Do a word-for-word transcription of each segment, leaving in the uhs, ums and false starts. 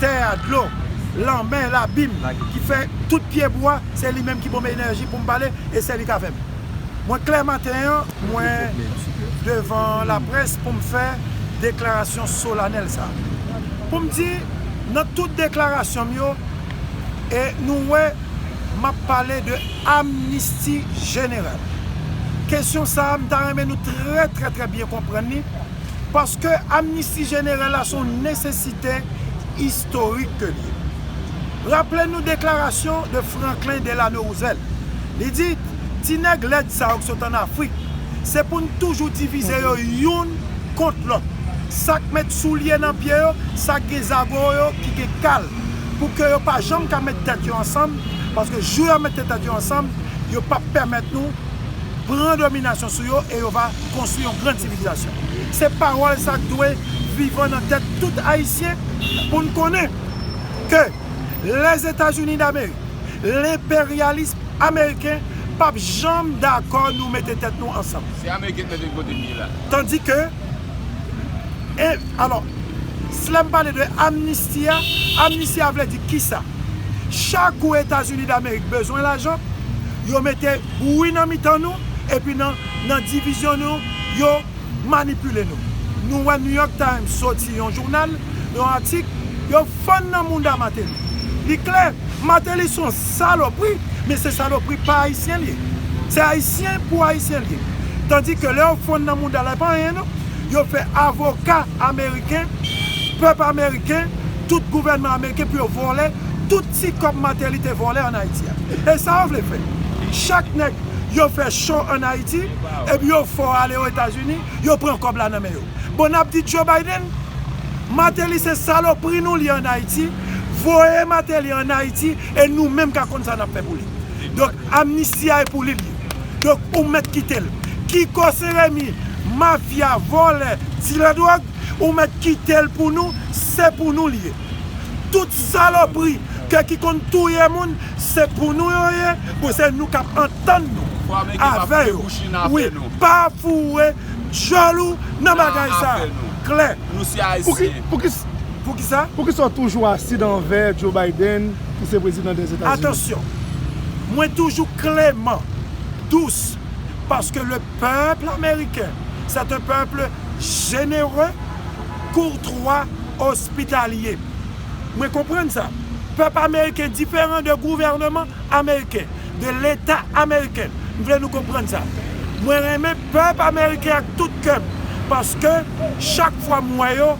tè a, dlo, lanmè, labim, ki fè tout pyebwa, se li menm ki ban m enèji pou m pale, e se li k avè m. Mwen klè maten an, mwen devan laprès pou m fè deklarasyon solanèl sa a. Pou m di, nan tout deklarasyon m yo, e nou wè, m ap pale de amnisti jeneral. Kesyon sa a, m ta renmen nou trè, trè, trè byen konprann li, paske amnisti jeneral la se yon nesesite istorik ke l ye. Raple nou deklarasyon de Franklin Delano Roosevelt. Li di, ti nèg lèd sa yo k sot ann Afrik, se pou n toujou divize yo youn kont lòt. Sa k met soulye nan pye yo, sa k gen zago yo ki gen kal, pou ke yo pa janm ka met tèt yo ansanm, paske jou yo mete tèt yo ansanm, yo p ap pèmèt nou pran dominasyon sou yo e yo va konstwi yon grann sivilizasyon. Se pawòl sa k dwe vivan nan tèt tout Ayisyen pou n konnen ke Lèzetazini Damerik, lenperyalis ameriken, p ap janm dakò nou mete tèt nou ansanm. Se Ameriken k mete n kote n ye la. Tandike, e, alò, si lè m pale de amnisti a, amnisti a vle di kisa? Chak kou Etazini Damerik bezwen lajan, yo mete bwi nan mitan nou, epi nan, nan divizyon nou, yo manipile nou. Nou wè New York Times soti yon jounal, yon atik, yo fann nan mounda Martelly. Li klè, Martelly se yon salopri, men se salopri pa ayisyen l ye. Se ayisyen pou ayisyen l ye. Tandike lè yo fann nan mounda l, e pa anyen non. Yo fè avoka ameriken, pèp ameriken, tout gouvènman ameriken pou yo vòlè tout ti kòb Martelly te vòlè ann Ayiti a. E sa yo vle fè. Chak nèg yo fè cho ann Ayiti, epi yo fè w ale Ozetazini, yo pran kòb la nan men yo. Bon, n ap di Joe Biden, Martelly se salopri nou l ye ann Ayiti, voye Martelly ann Ayiti, e nou menm ka konn sa n ap fè pou li. Donk, amnisti a e pou li l ye. Donk, ou mèt kite l. Kiko Sen Remi, mafya, vòlè, dilè dwòg, ou mèt kite l pou nou, se pou nou l ye. Tout salopri ke ki konn touye moun, se pou nou yo ye, bon, se nou k ap antann nou avè yo. Wi, pa foure djòl ou nan bagay sa. Klè. Nou se Ayisyen. Pou ki, pou ki, pou ki sa? Pou ki sa w toujou asid anvè Joe Biden, ki se prezidan Dèzetazini? Atansyon, mwen toujou kleman, dous, paske le peuple américain, c'est un peuple généreux, courtois, hospitalier. Mwen konprann sa. Pèp ameriken diferan de gouvènman ameriken, de leta ameriken. M vle nou konprann sa. Mwen renmen pèp ameriken ak tout kè m, paske chak fwa m wè yo,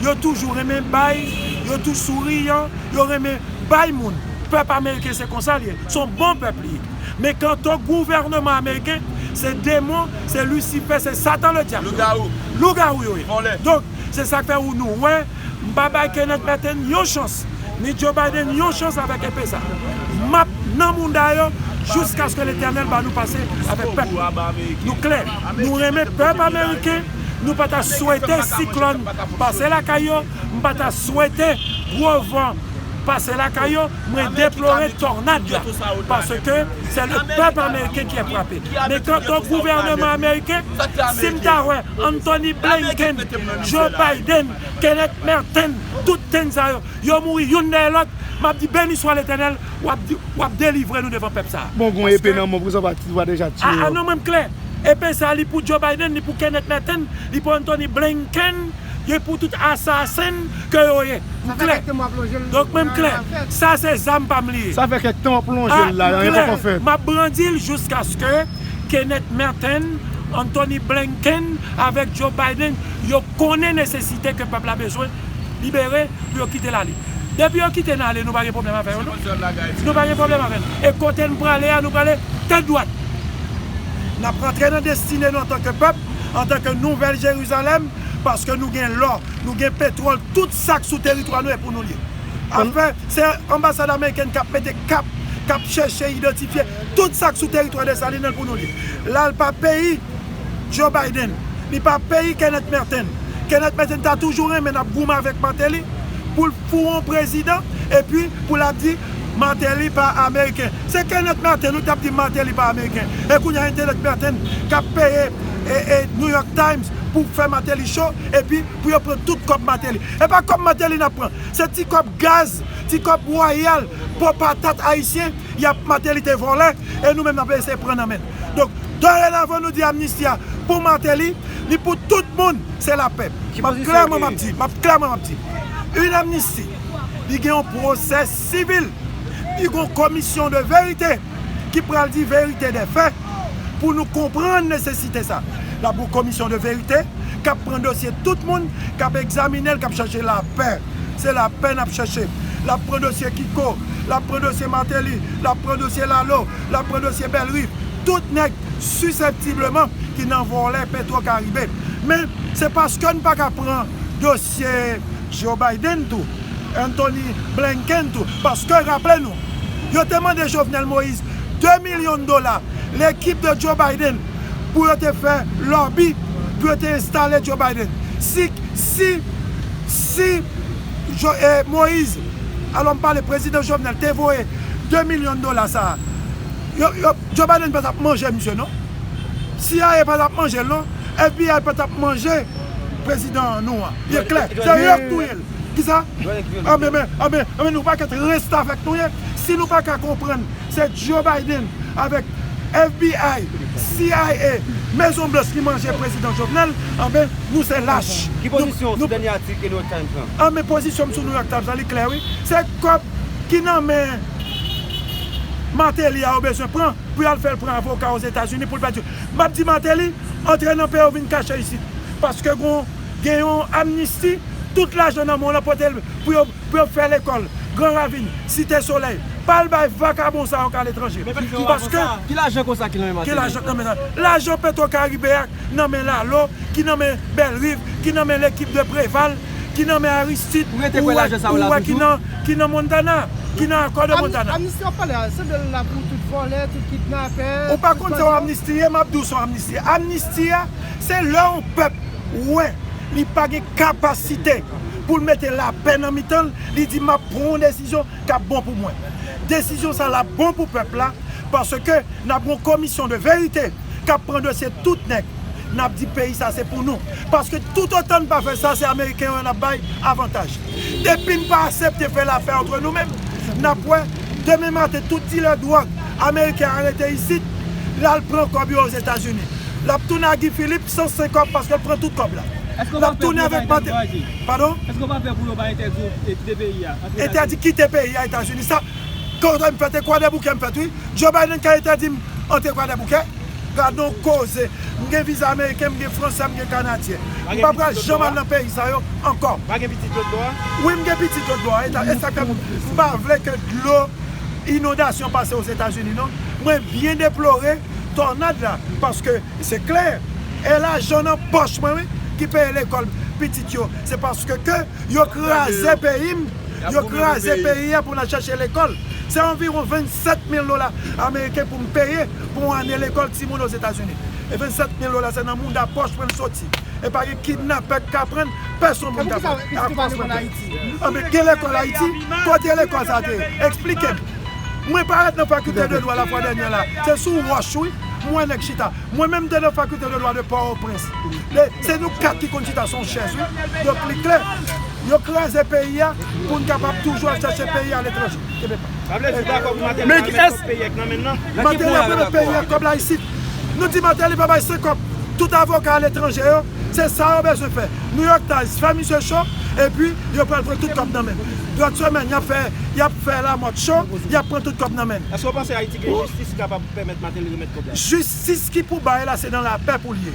yo toujou renmen bay, yo tou souriyan, yo renmen bay moun. Pèp ameriken se konsa l ye. Se yon bon pèp li ye. Men kanta gouvènman ameriken, se demon, se Lisifè, se Satan le diable. Lougawou. Lougawou yo ye. Vòlè. Donk, se sa k fè ou nou wè, m pa bay Kenneth Merten yon chans, ni Joe Biden yon chans avèk epe sa. M ap nan mounda yo jiskaske Letènèl ba nou pase avèk pèp. Nou klè, nou renmen pèp ameriken, nou pa ta swete siklòn pase lakay yo, m pa ta swete gwo van pase lakay yo, mwen deplore tònad la, paske se le pèp ameriken ki e frape. Men kanta gouvènman ameriken, si m ta wè Anthony Blinken, Joe Biden, Kenneth Merten, tout tenn sa yo, yo mouri youn dèyè lòt, m ap di, beni swa Letènèl, w ap di, w ap delivre nou devan pèp sa a. Bon, gon epe nan men w, pou sa w pa, ou pa deja tiye yo. A, a, non, mwen m klè. Epe sa a, li pou Joe Biden, li pou Kenneth Merten, li pou Anthony Blinken, li pou tout asasen ke yo ye. Nou klè. Donk, mwen m klè. Sa se zam pa m li ye. Sa fè kèk tan w ap lonje l la, anyen poko fèt. M ap brandi l jiskaske Kenneth Merten, Anthony Blinken avèk Joe Biden, yo konnen nesesite ke pèp la bezwen libere pou yo kite l ale. Depi yo kite n ale, nou pa gen pwoblèm avè yo, non. Nou pa gen pwoblèm avè n. E kote n prale a, nou prale tèt dwat. N ap rantre nan destine nou antanke pèp, antanke Nouvèl Jerizalèm, paske nou gen lò, nou gen petwòl, tout sa k sou teritwa nou e pou nou l ye. Afè, se anbasad amerikèn k ap mete kap, k ap chèche idantifye tout sa k sou teritwa Desalin nan pou nou li. L al pa peyi Joe Biden, li pa peyi Kenneth Merten. Kenneth Merten ta toujou renmen n ap goumen avèk Martelly pou l foure yon prezidan, epi pou l ap di Martelly pa ameriken. Se Kenneth Merten, wi, k t ap di Martelly pa ameriken. E kounye a, Kenneth Merten k ap peye e, e New York Times pou fè Martelly cho, epi pou yo pran tout kòb Martelly. E pa kòb Martelly n ap pran, se ti kòb gaz, ti kòb wayal, po patat ayisyen, y ap Martelly te vòlè, e nou menm n ap eseye pran nan men l. Donk, dorenavan nou di amnisti a pou Martelly, ni pou tout moun, se lapè. M ap klèman m ap di, m ap klèman m ap di. Une amnistie, li gen yon pwosè sivil, li gen yon komisyon de verite ki pral di verite dè fè pou nou konprann nesesite sa. L ap gen yon komisyon de verite k ap pran dosye tout moun, k ap egzamine l, k ap chache lapè. Se lapè n ap chache. L ap pran dosye Kiko, l ap pran dosye Martelly, l ap pran dosye Lalo, l ap pran dosye Bellerive. Tout nèg siseptibleman ki nan vòlè Petro Caribe. Men, se paske n pa ka pran dosye Joe Biden tou, Antony Blinken tou. Paske, raple nou, yo te mande Jovenel Moïse de milyon dola, lekip de Joe Biden, pou yo te fè lòbi, pou yo te enstale Joe Biden. Si, si, si Jo- eh, Moïse, alò m pale prezidan Jovenel, te voye de milyon dola sa a, yo, yo, Joe Biden pa t ap manje misye, non. C I A pa t ap manje l, non. F B I pa t ap manje prezidan nou an. Li klè. Se yo k touye l. Kisa? Anben, men, anben, anben, nou pakèt restavèk nou ye. Si nou pa ka konprann, se Joe Biden avèk F B I, C I A, Mezon Blanch ki manje prezidan Jovenel, anben, nou se lach. Ki pozisyon w sou dènye atik New York Times lan? Anben, pozisyon m sou New York Times la, li klè, wi. Se kòb ki nan men Martelly a yo bezwen pran pou y al fè l pran avoka Ozetazini pou l pèdi. M ap di Martelly, antre nan peyi w, vin kache isit. Paske gon, gen yon amnisti, tout lajan nan men w lan pote l pou yo, pou yo fè lekòl, Gran Ravin, Site Solèy. Pa al bay vakabon sa yo k aletranje. Paske ki lajan konsa ki nan men Martelly? Ki lajan k nan men sa? Lajan Petro Caribe a nan men Lalo, ki nan men Bellerive, ki nan men lekip de Preval, ki nan men Aristide, ou wè, ou wè ki nan, ki nan Montana, ki nan akò de Montana. Amnisti w ap pale a, se de l la pou tout vòlè, tout kidnapè, tout bandi yo. Ou pa konn se yon amnisti ye, m ap di w se yon amnisti. Amnisti a, se lè yon pèp wè li pa gen kapasite pou l mete lapè nan mitan l, li di, "M ap pran yon desizyon k ap bon pou mwen." Desizyon sa la bon pou pèp la, paske n ap gen yon komisyon de verite k ap pran dosye tout nèg. N ap di peyi sa se pou nou. Paske toutotan n pa fè sa, se Ameriken yo n ap bay avantaj. Depi n pa aksepte fè lapè antre nou menm, n ap wè demen maten tout dilè dwòg Ameriken arete isit, l al pran kòb yo Ozetazini. L ap tounen ak Guy Philippe san sen kòb paske l pran tout kòb la. L ap tounen avèk Martelly. Padon? Èske w pa pè pou yo pa entèdi w kite peyi a? Entèdi kite peyi a Etazini. Sa, kote m fèt, e Kwadèboukè m fèt, wi. Joe Biden ka entèdi m antre Kwadèboukè? Gade yon koze. M gen viza ameriken, m gen fransè, m gen kanadyen. M pa pral janm al nan peyi sa yo ankò. Pa gen pitit lòt bò a? Wi, m gen pitit lòt bò a. E sa k fè m pa vle ke dlo inondasyon pase Ozetazini, non. Mwen byen deplore tònad la, paske se klè, e lajan nan pòch mwen, wi, ki peye lekòl pitit yo. Se paske ke yo kraze peyi m, yo kraze peyi a pou n al chache lekòl. Se anviwon vennsèt mil dola ameriken pou m peye pou yon ane lekòl timoun Ozetazini. E vennsèt mil dola se nan mouda pòch mwen l soti. E pa gen kidnapè k ka pran l, pèsonn moun ka pran l. A pòch mwen peye. Anben, gen lekòl Ayiti? Kote lekòl sa te ye? Eksplike m. Mwen parèt nan fakilte de dwa lafwa dènyè la. Se sou wòch, wi. M wè nèg chita. Mwen menm m te nan fakilte de dwa de Pòtoprens. Se nou kat ki konn chita sou yon chèz, wi. Donk, li klè. Yo kraze peyi a pou n kapab toujou al chache peyi aletranje. Kenbe pa. Sa vle di w dakò pou Martelly al met kòb peyi a nan men l lan? Martelly ap remèt peyi a kòb la isit. Nou di Martelly pa bay sen kòb. Tout avoka aletranje yo, se sa yo bezwen fè. New York Times fè misye cho, epi yo pral pran tout kòb nan men l. Lòt semèn, y ap fè, y ap fè Lamothe cho, y ap pran tout kòb nan men l. Èske w panse Ayiti gen jistis ki kapab pèmèt Martelly remèt kòb la? Jistis ki pou bay la, se nan lapè pou l ye.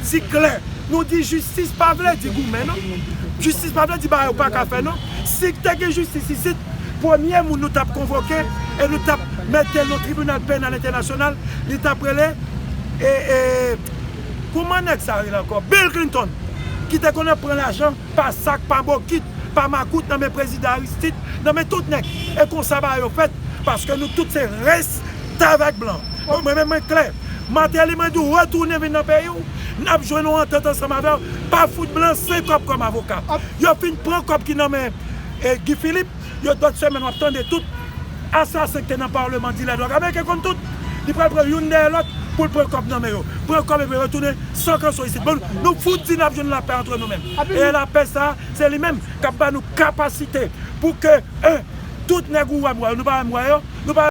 Di klè. Nou di jistis pa vle di goumen, non. Jistis pa vle di bagay ou pa ka fè, non. Si te gen jistis isit, premye moun nou t ap konvoke e nou t ap mete l nan tribinal penal entènasyonal, li t ap rele, e, e, kòman nèg sa rele ankò? Bill Clinton, ki te konn ap pran lajan pa sak, pa bokit, pa makout nan men prezidan Aristide, nan men tout nèg. E konsa bagay yo fèt, paske nou tout se restavèk blan. Mwen menm mwen klè. Martelly, mwen di w retounen vin nan peyi w, n ap jwenn yon antant ansanm avè w. Pa fout blan sen kòb kòm avoka. Yo fin pran kòb ki nan men, e, Guy Philippe, yo dòt semèn w ap tande tout asasen ki te nan palman dilè dwòg ameriken konn tout. Li pral pran youn dèyè lòt pou l pran kòb nan men yo. Pran kòb epi retounen san kanson isit. Bon, nou fout di n ap jwenn lapè antre nou menm. E lapè sa, se li menm k ap ba nou kapasite pou ke, en, tout nèg ou wè m wè yo, nou pa wè m wè yo, nou pa